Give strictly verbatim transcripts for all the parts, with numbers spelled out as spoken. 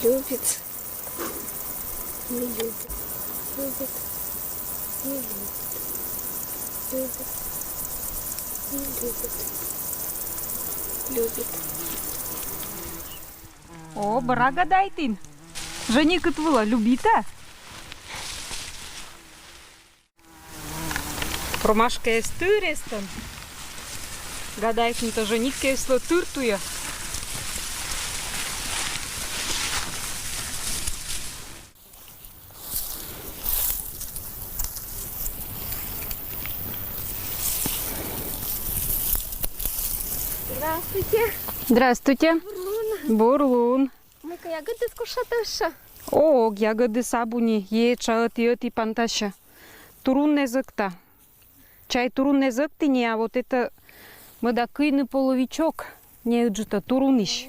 Любит. Не любит. Любит. Не любит. Любит. Не любит. Любит. О, бара гадайтін. Женикыд вылӧ любита? Ромашкаыс тыр эстӧн. Гадайтін, то жениккӧ эслӧ тыр туйӧ. Здравствуйте. Здравствуйте. Бур лун. Бур лун. Мыйкӧ ягӧдыс кошкӧ тайӧ? О, ог ягӧдыс абу ни, етша ӧти-ӧти пантасьӧ. Туруннас ӧкта. Чай туруннас ӧкті ни, а вот это мӧда кыйны половичок, неыджыд, туруннысь.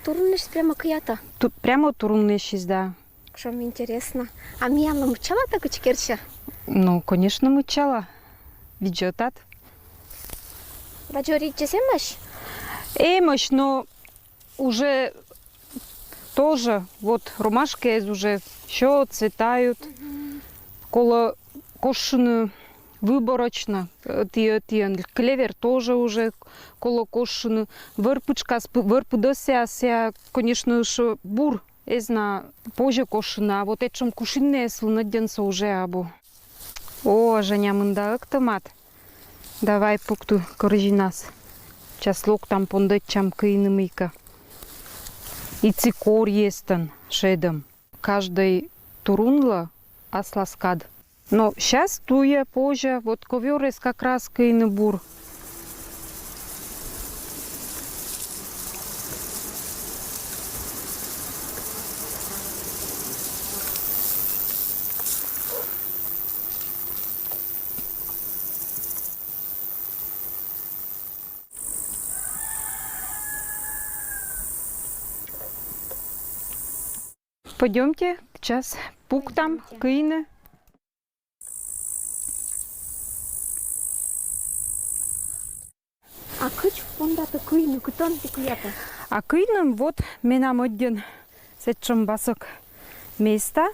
Туруннысь прямо кыята? Ту-, прямо туруннысьыс, да. Кутшӧм интереснӧ. А миянлы мыччалат-ӧ кыдз керсьӧ? Ну, конечно, мыччала. Видзӧдтат. Бадзоридзыс эмӧсь? Эмӧсь, но уже тоже, вот ромашкаыс уже всё, отцветают. Колӧ кошкыны выборочно, ӧти-ӧтиӧн. Клевер тоже уже колӧ кошкыны. Вӧр пытшкас, пы-, вӧр пыдӧсъяс, конечно, ещё бур, эз на позьӧ кошкыны, а вот этшӧм кувшиннас лунӧддзӧнсӧ уже абу. О, Женя, мында ӧктӧмад. Давай пукты корзинас. Час локтам, пондӧдчам кыйны мыйкӧ. И цикорий эстӧн шедӧм. Каждӧй турунлы аслас кад. Но щас туйӧ позьӧ, вот ковёрас как раз кыйны бур. Пойдёмте, час пуктам кыйны. А кыдз пондатӧ кыйны, кытӧн ті кыятӧ? А кыйным вот менам ӧдйӧн сэтшӧм басӧк места.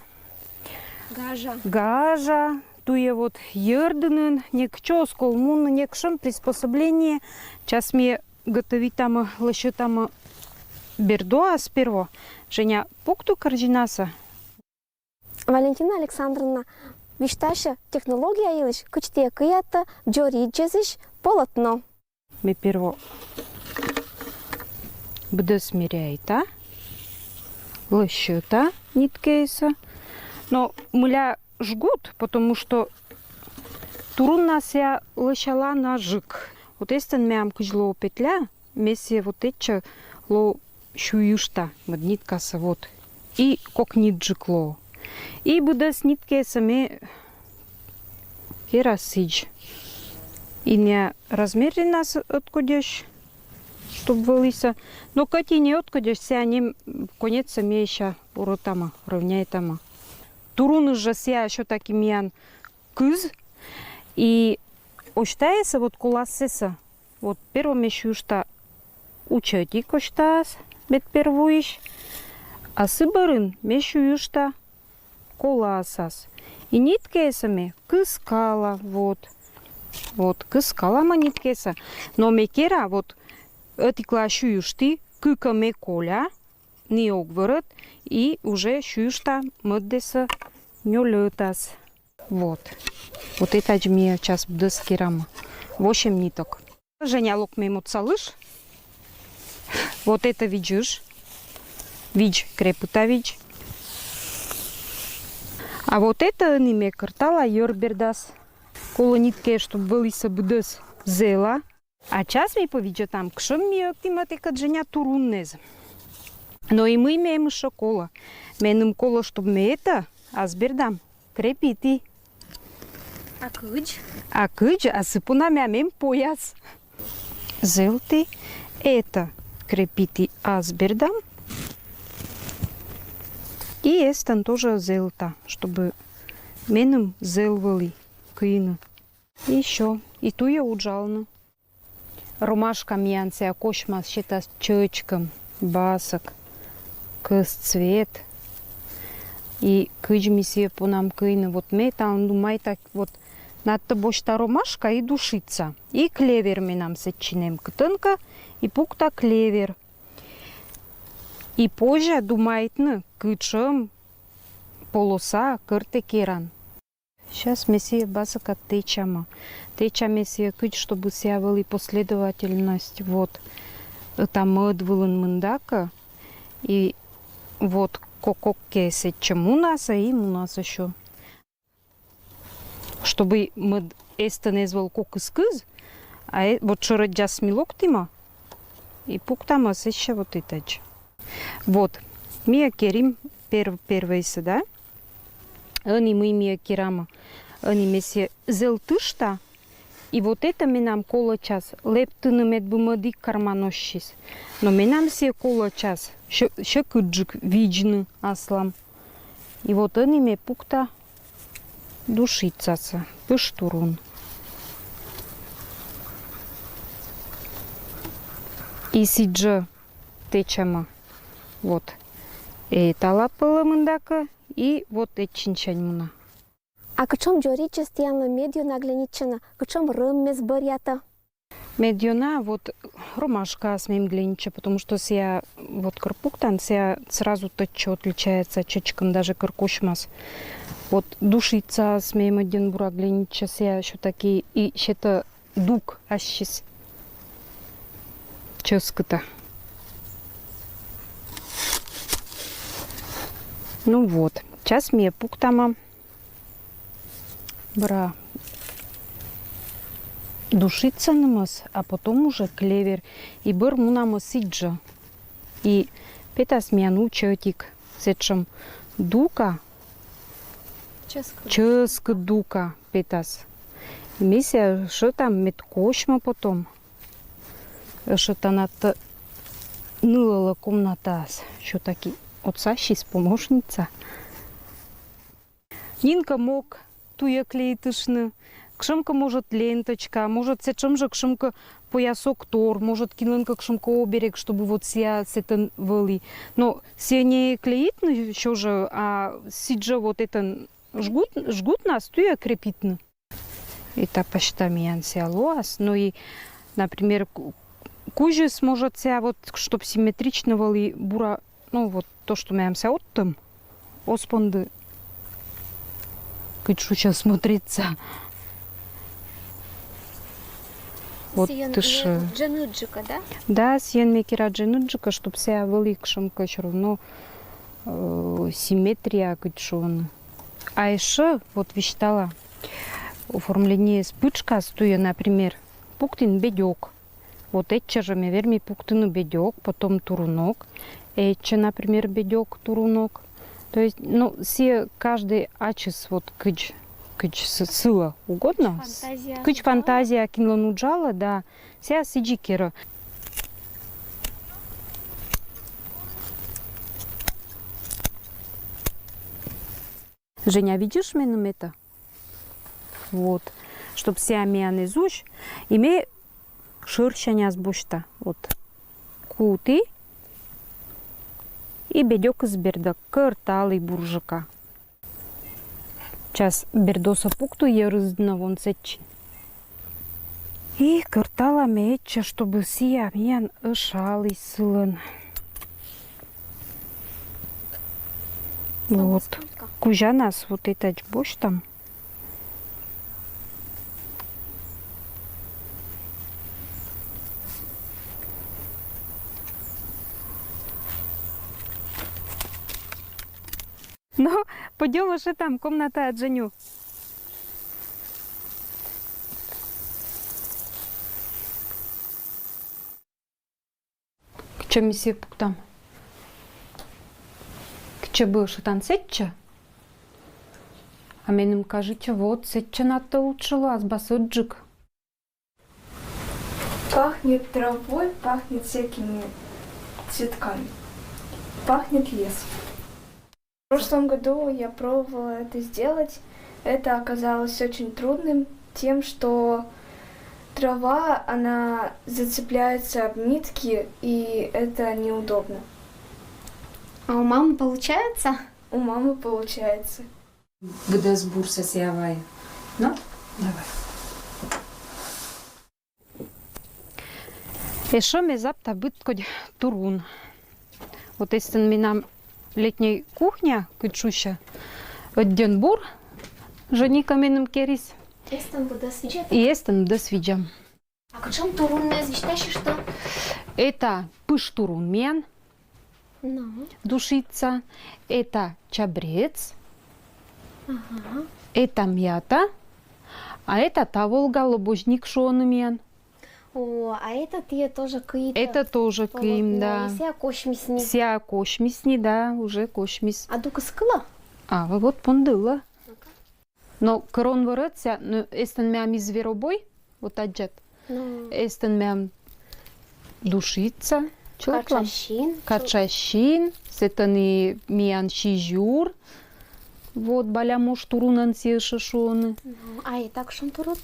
Гажа. Гажа. Туйӧ вот йӧрдінын, некытчӧ оз кол мунны, некутшӧм приспособление. Час ми готовитам, лӧсьӧдам бердоас сперва. Женя, пукты корзинасӧ. Валентина Александровна висьтасьӧ технология йылысь, кыдз ті кыятӧ дзоридзьӧсысь полотно. Ме перво быдӧс меряйта, лӧсьӧдта ниткӧйсӧ. Но мыля жгут, потому что туруннасӧ лӧсялан аджык. Вот эстӧн меям кыдз лоӧ петля, ме сійӧ вот этчӧ лоӧ сюйышта, мӧд ниткасӧ вот. И кокниджык лоӧ. И быдӧс ниткӧйсӧ ме кера сідз. И на размернас ӧткодьӧсь, чтоб вӧлісӧ. Но кӧть и не ӧткодьӧсь, сійӧ нин конецсӧ ме сэсся урӧдтӧма, рӧвняйтӧма. Туруныс жӧ сійӧ всё-таки миян кыз. И осьтаӧс вот колассӧ, вот перво ме сюйышта учӧтик осьтаӧс, мед первойысь, а сы бӧрын ме сюйышта колаӧс. И ниткӧйсӧ ме кыскала, вот. Вот, кыскала ме ниткӧйсӧ. Но ме кера, вот, ӧтикла сюйышті, кыкӧ ме коля, ни ог вӧрӧд, и уже сюйышта мӧдӧс нёльӧдас. Вот. Вот этадз ме час быдӧс керам. Восемь ниток. Женя, лок, мем отсалыш. Вот это видзысь. Видз, крепыта видз. А вот это ӧні ме кӧртала йӧр бердас. Колӧ ниткӧй, чтоб вӧлісӧ быдӧс зэла. А час ми повидзӧдам, кутшӧм ми ӧктім ӧтикӧд, Женя, туруннас. Но и мый мем ещӧ колӧ. Меным колӧ, чтоб ме это ас бердам крепиті. А кыдз? А кыдз, а сы понда меям эм пояс. Зэлті, это крепиті ас бердам. И эстӧн тоже зэлта, чтобы меным зэл вӧлі кыйны. И всё. И туйӧ уджалны. Ромашка миян сійӧ косьмас, сетас чӧчкӧм, басӧк. К Кӧс цвет. И кыдз ми сійӧ понам кыйны. Вот ме талун думайта, вот надта босьта ромашка и душица. И клевер менам сэтчын эм кытӧнкӧ, и пукта клевер. И позьӧ думайтны, кытшӧм полоса кӧртӧ керан. Сейчас ме сійӧ базӧкӧ тэча ме. Тэча ме сійӧ кыдз, чтобы сійӧ вӧлі последовательность. Вот. Ӧта мӧд вылын мындакӧ. И вот кок-кок кӧ сэтчӧ мунасӧ и мунасӧ ещё. Чтобы мӧд эстӧн эз вӧв кокыс кыз, а э-, вот шӧрӧдзас ми локтім и пуктам сэсся вот этадз. Вот. Ми керим пер-, первойсӧ, да? Ӧні мый ми керам. Ӧні ме сійӧ зӧл тышта. И вот этӧ менам колӧ час лэптыны, мед бы мӧдік карман оссис. Но менам сійӧ колӧ час сьӧ-, сьӧкыдджык видзны аслам. И вот ӧні ме пукта душицасӧ, пыш турун. И сідзжӧ тэча ме. Вот. Этала пӧлӧ мындакӧ, и вот этчинсянь муна. А кутшӧм дзоридзьяс тіянлы медъёна глянитчӧны, кутшӧм рӧммес бӧръятӧ? Медъёна, вот ромашкаыс мем глянитчӧ, потому что сійӧ, вот кор пуктан, сійӧ сразу тӧдчӧ, отличается чечкын, даже кор косьмас. Вот душицаыс мем ӧдйӧн бура глянитчӧ, сійӧ всё-таки и сетӧ дук ассьыс. Чӧскыдтӧ. Ну вот, час ми пуктам бра душицанымӧс, а потом уже клевер. И бӧр мунам сідзжӧ. И петас миян ӧтик сэтшӧм дука. Чӧскыд. Чӧскыд дука петас. И ми сійӧ ӧшӧтам, мед косьмӧ потом. Ӧшӧтана тайӧ нылалӧ комнатаас. Всё-таки отсасис помощница. Нинкӧ мог туйӧ клеитыштны. Кутшӧмкӧ, может, ленточка, может, сэтшӧм жӧ кутшӧмкӧ поясок тор, может, кинлӧнкӧ кутшӧмкӧ оберег, чтобы вот сійӧ сэтӧн вӧлі. Но сійӧ не клеитны всё жӧ, а сідзжӧ вот этӧн жгут, жгутнас туйӧ крепитны. И та пасьта миян сійӧ лоас. Ну и, например, ку-, кузьыс, может, сійӧ вот, чтоб симметрично вӧлі бура, ну вот то, что миян сійӧ оттӧм, оз понды, кыдз шусьӧ, смотреться. Вот сійӧн тыш. Э, дженуджика, да? Да, сійӧн ме кера дженуджика, чтоб сійӧ вӧлі кутшӧмкӧ всё равно, э, симметрия, кыдз шуны. А ещё вот висьтала оформлениеыс пытшкас туйӧ, например, пуктін бедёк. Вот этчӧ жӧ ме верми пуктыны бедёк, потом турунок. Этчӧ, например, бедёк, турунок. То есть, ну, сійӧ каждый ачыс вот кыдз, кыдз сы-, сылы угодно. Кыдз фантазия. Кыдз фантазия кинлӧн уджалӧ, да. Сійӧ сідзи керӧ. Женя, видишь, меным это? Вот. Чтоб сійӧ миян эз узь, и ме шӧрсяняс босьта. Вот. Куті. И бедёкыс бердӧ, кӧрталі бурджыка. Час бердӧсӧ пукті, йӧрыс дінӧ вон сэтчӧ. И кӧртала ме этчӧ, чтобы сійӧ миян ӧшаліс сылӧн. Вот. Кузянас вот этадз босьтам. Ну, пойдём ещё там, комната Дженю. Кытчӧ ми сійӧ пуктам? Кытчӧ бы ӧшӧтан, сэтчӧ? А меным кажитчӧ, вот сэтчӧ надта лучше лоас, босса ыджык. Пахнет травой, пахнет всякими цветками. Пахнет лес. В прошлом году я пробовала это сделать. Это оказалось очень трудным тем, что трава, она зацепляется об нитки, и это неудобно. А у мамы получается? У мамы получается. Быдэс бур сэ сія вайи. Ну, давай. Эшшо ме запта быдкодь турун. Вот эстэн менам летней кухня кыдз шусьы. Ӧдйӧн бур жэ Ника меным керис. Эстэн быдэс видза. И эстэн быдэс видза. А кыдз шуом, турунэз висьтась, что? Это пыж турун миян. Ну. Душица. Это чабрец. Ага. Это мята. А это таволга, лобозник шуоны миян. О, а это тые тоже кыйыт. Это тоже кыйым, да. Сія космис ни. Сія космис ни, да, уже космис. А дукыс кылэ? А, вот пондылэ. Но кырон вырыт сія, но эстэн миян зверобой, вот аддзад. Ну. Эстэн миян душица. Чылкам. Качасин. Качасин, сэтэн и миян сизюр. Вот, балямош турунэн сие эшшо шуоны. Ну, а это кыдз шуом турун?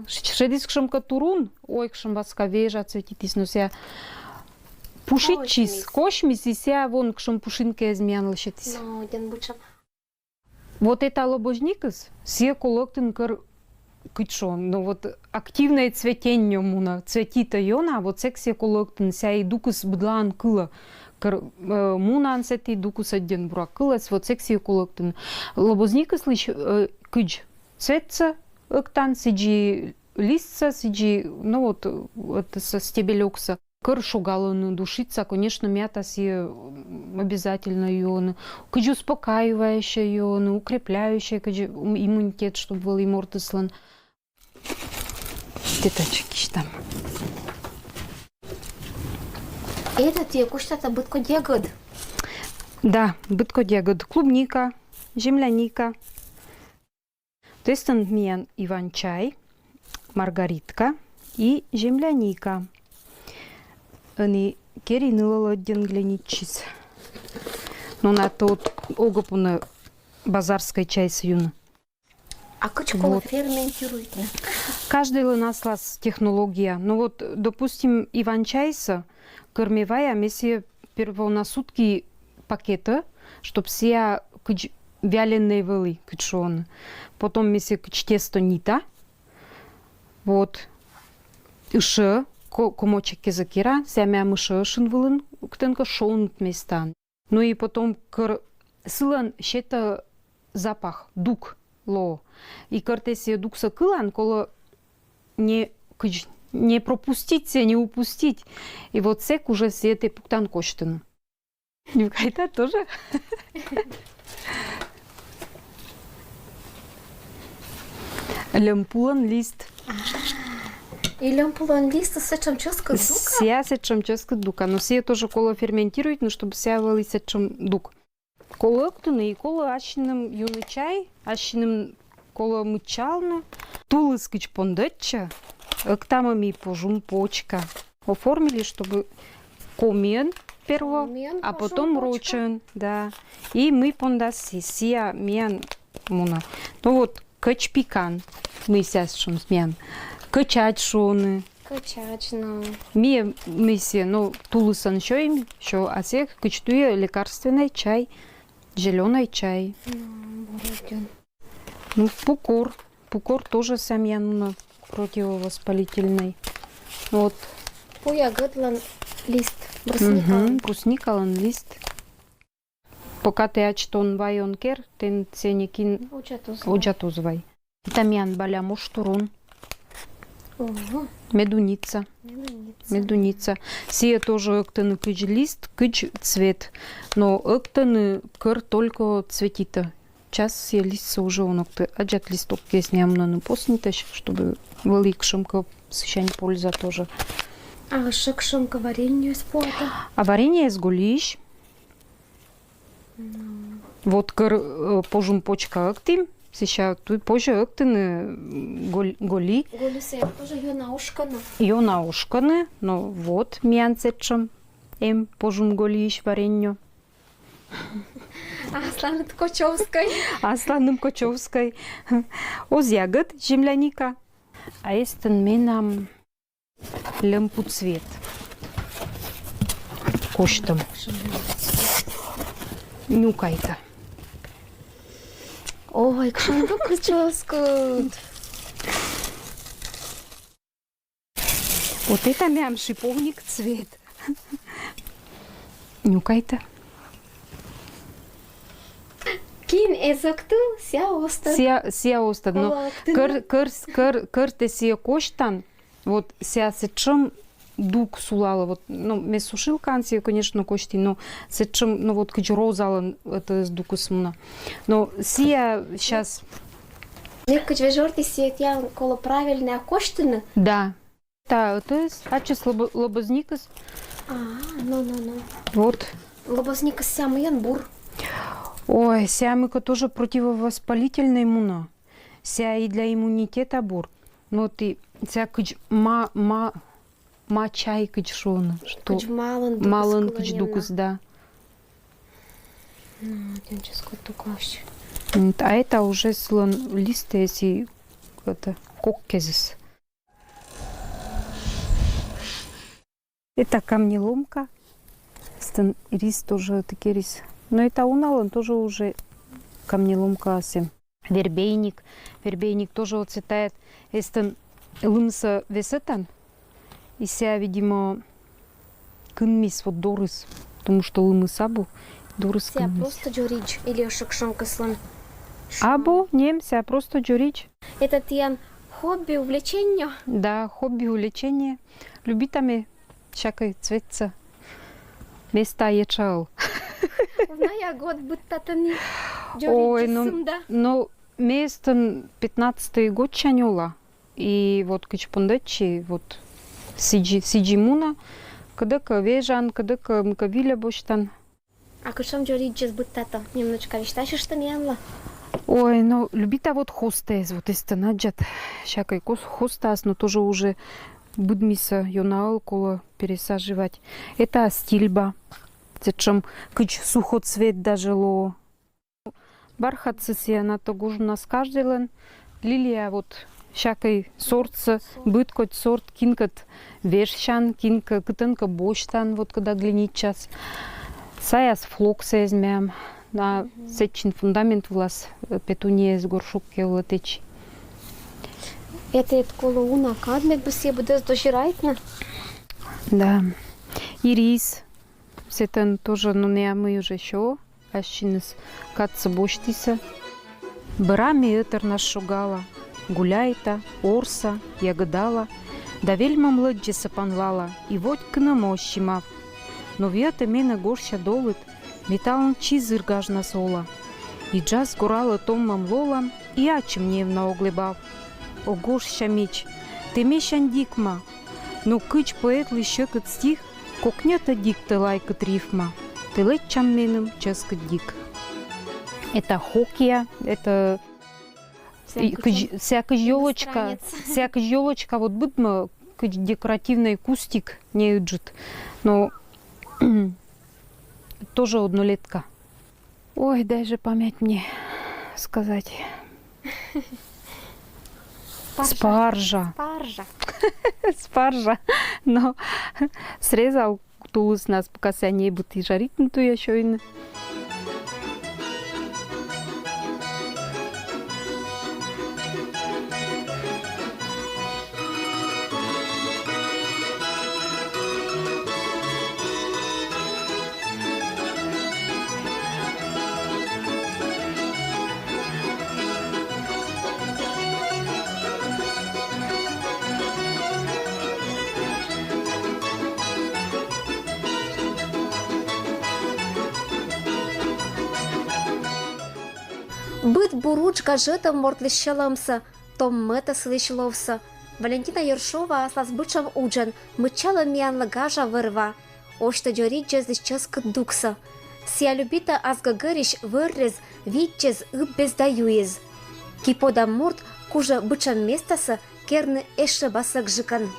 Шедьтӥз кыдз шуом ке турун, ой, кыдз шуом, васка вежа цветитӥз, но сія пушитчиз, космис, и сія вон кыдз шуом пушинкаез миян лэсьтӥз. Ну, ден бычам. Вот это лобозникыс, сие колэ ӧктыны кыр кыдз шуом, но вот активное цветение мунэ, цветитэ ёна, вот сэк сие колэ ӧктыны, сія и дукыс быдлаын кылэ. Кыр, э, мунан сэтӥ, дукыс ӧдйӧн бурак кылэ, вот сэк сие колэ ӧктыны. Лобозникыслы, э, кыдз цветсэ ӧктан, сыдзи листсэ, сыдзи, ну вот, э, это со стебелёксэ. Кыр шогалоны, душица, конечно, мята сие, м, обязательно юоны. Кыдз успокаивающее юоны, укрепляющее, кыдз, м, иммунитет, чтобы вал и мортыслэн. Тэтачы кисьтам. Это тые куштатэ быдкодь ягод. Да, быдкодь ягод. Клубника, земляника. Тӥни миян иван-чай, маргаритка и земляника. Ӧні керин ылэ, ӧдйӧн гленитчиз. Но на тот огпуны базарской чайсэ юны. А кыдз колэ Вот. Ферментируйтны? Каждыйлэн аслаз технология. Ну вот, допустим, иван-чайсэ кыр ме вая, ме сие перво на сутки пакета, чтоб сія кыдз вяленэй вылӥ, кыдз шуоно. Потом ме сие кыдз тесто нита. Вот. Ышэ, ко-, комочек кезэ кера, сямен ышэ ышын вылын, кытын ке шоныт местаын. Ну и потом кыр сылэн сетэ запах, дук луо. И кыр тэ сие дуксэ кылан, колэ не, кыдз, не пропустить сие, не упустить. И вот сэк уже сие тэ пуктан косьтыны. Нюхайта тоже. Льӧмпулэн лист. И льӧмпулэн лист сэтшем ческыт дука? Сія сэтшем ческыт дука. Но сие тоже колэ ферментируйтны, ну, чтобы сія вылӥ сэтшем дук. Колэ ӧктыны и колэ ассьыным юны чай, ассьыным колэ мыччалны. Тулыс кыдз пондэтче, ӧктамы ми пожум почка. Оформили, чтобы комиен перво, Комиен, а пожум потом почка. Рочен, да. И мый пондас си-, сія миян мунэ. Ну вот, кӧч пикан, мый сямен шуом миян. Кӧчадь шуоны. Кӧчадь, ну. Ми, ми сие, ну, тулысэн сёим, сё, а сие кыдз туэ лекарственный чай, зелёный чай. Ну, бородин. Ну, пукор. Пукор тоже сямен мунэ, противовоспалительный. Вот. Пу ягодлэн лист. Брусникалэн. Мгм, брусникалэн лист. Пока тэ ачид он вай, он кер, тэнтэ сенекин Уджатоз. Уджатоз вай. Тӥни миян балямош турун. Ого, Медуница. медуница. Медуница. Сие тоже ӧктыны кыдз лист, кыдз цвет. Но ӧктыны кыр только цветитэ. Час сие листсэ уже он ӧкты. Адӟод, листок кесня мынэны поснитэ, чтобы вылӥ кшемко сысянь польза тоже. А ещё кшемко варенье спота. А варенье эз голиись. Вот кыр, э, пожум почка ӧктӥм, сэсся туй позьы ӧктыны, м, гол-, голи. Голисэ тоже ёна ошканы. Ёна ошканы, но вот миян сэтшем эм пожум голиись варенье. Асланыд Кочевской. Асланым Кочевской. Оз ягод, земляника. А эстэн менам льӧмпу цвет. Косьтом. Нюкайта. Ой, кшан дукыс чӧскыд. Вот это мям шиповник цвет. Нюкайта. Кин эз ӧктыл, сія оз тӧд. Сія, сія оз тӧд, но кӧр, кӧр, кӧр, кӧр тэ сія косьтан, вот сія сэтшӧм дук сулалӧ, вот, ну, ме сушилкаӧн сія, конечно, косьті, но сэтшӧм, ну, вот кыдз розалӧн, это, дукыс мунӧ. Но сія сейчас. Ме кыдз вежӧрті, сія тіян колӧ правильнӧя косьтыны. Да. Та, это, ачыс лобо-, лобозникыс. А, ну, ну, ну. Вот. Лобозникыс сія мыйӧн бур? Ой, сія мыйкӧ тоже противовоспалительнӧй мунӧ. Сія и для иммунитета бур. Но тэ сія кыдз ма-, ма-, ма чай кыдз шуӧны, что кыдз малӧн дукыс, малӧн кыдз дукыс, да. Ну, тэнсьыд кутук вообще. М, а это уже сылӧн листъяс и это, кок кезыс. Это камнеломка. Эстӧн рис тоже, такі рис. Но это уналӧн тоже уже камнеломкаыс эм. Вербейник. Вербейник тоже отсетает. Эстӧн лымсӧ весӧтан. И сія, видимо, кынмис вот дорыс. Потому что лымыс абу, дорыс кынмис. Сія просто дзоридз или ещё кшӧмкӧ сылӧн? Абу, нем, сія просто дзоридз. Это тіян хобби, увлечение? Да, хобби, увлечение. Любита ме всякӧй цветсӧ. Ме эстӧн этша ӧл. Уна-ӧ год быдтатӧны дзоридзыс, да? Ой, ну, ну, ме эстӧн пятнадцатӧй годсянь ола. И вот кыдз пондӧдчи, вот сідзи, сідзи мунӧ, кӧдӧкӧ вежан, кӧдӧкӧ мыйкӧ вильӧ босьтан. А кутшӧм дзоридзыс быдтатӧ? Немножко висьтасьышт миянлы. Ой, ну, любита вот хостаӧс, вот эстӧн аддзан. Всякӧй кос-, хостаӧс, но тоже уже быдмисӧ, ёна ӧл, колӧ пересаживать. Это астильба. Сэтшӧм кыдз сухоцвет даже лоӧ. Бархатсӧ сія на то гожӧмнас каждӧйлӧн. Лилия вот всякӧй сортсӧ, быд кодь сорт, кинкӧд вежсян, кинкӧд кытӧнкӧ босьтан, вот кӧдзыд гленитчас. Саяс флоксаыс мем, а сэтчин фундамент вылас, э, петунияыс, горшок кежлӧ тэчи. Это эд колӧ уна кад, мед бы сія быдӧс дозирайтны. Да. Ирис. Сэтӧн тоже, ну, нӧ, а мый уже сё. Ассьыныс кадсӧ босьтісӧ. Бӧрас ме ӧтарнас шогала, гуляйта, орса, ягӧдала, да вельмӧм лӧддзӧсӧ панлала, и водзкӧ нӧ мӧд симав. Но виӧтӧ менӧ гожся долыд, ме талун чизыр гажнас ола. И джас горалӧ томмӧм лолам, и ачым невна ог лэбав. О, гожся меч, тэ месянь дикма, но кыдз поэтлы сьӧкыд стих, кокньӧтӧ диктӧ лайкыд рифма, тэ лэччан меным чӧскыд дик. Это хокия, это сія, и кыдз, сія кыдз ёлочка, иностранец. Сія кыдз ёлочка, вот быдмӧ кыдз декоративнӧй кустик, неыджыд, но тоже однолетка. Ой, дай же память мне сказать. Спаржа. Спаржа. Спаржа. Спаржа. Но срезал тулыснас, пока сія небыд, и жаритны туя сёйны. Быд бур удж гажӧдӧм мортлысь сьӧлӧмсӧ, томмӧтӧ сылысь ловсӧ. Валентина Ершова аслас бытшӧм уджӧн мыччалӧ миянлы гажа вӧр-ва. Осьтӧ дзоридзьӧзлысь чӧскыд дуксӧ. Сія любитӧ ас гӧгӧрысь вӧррӧс, видзӧс, ыббӧс да юӧс. Ки подам морт кужӧ бытшӧм местасӧ керны ещӧ басӧгжикӧн.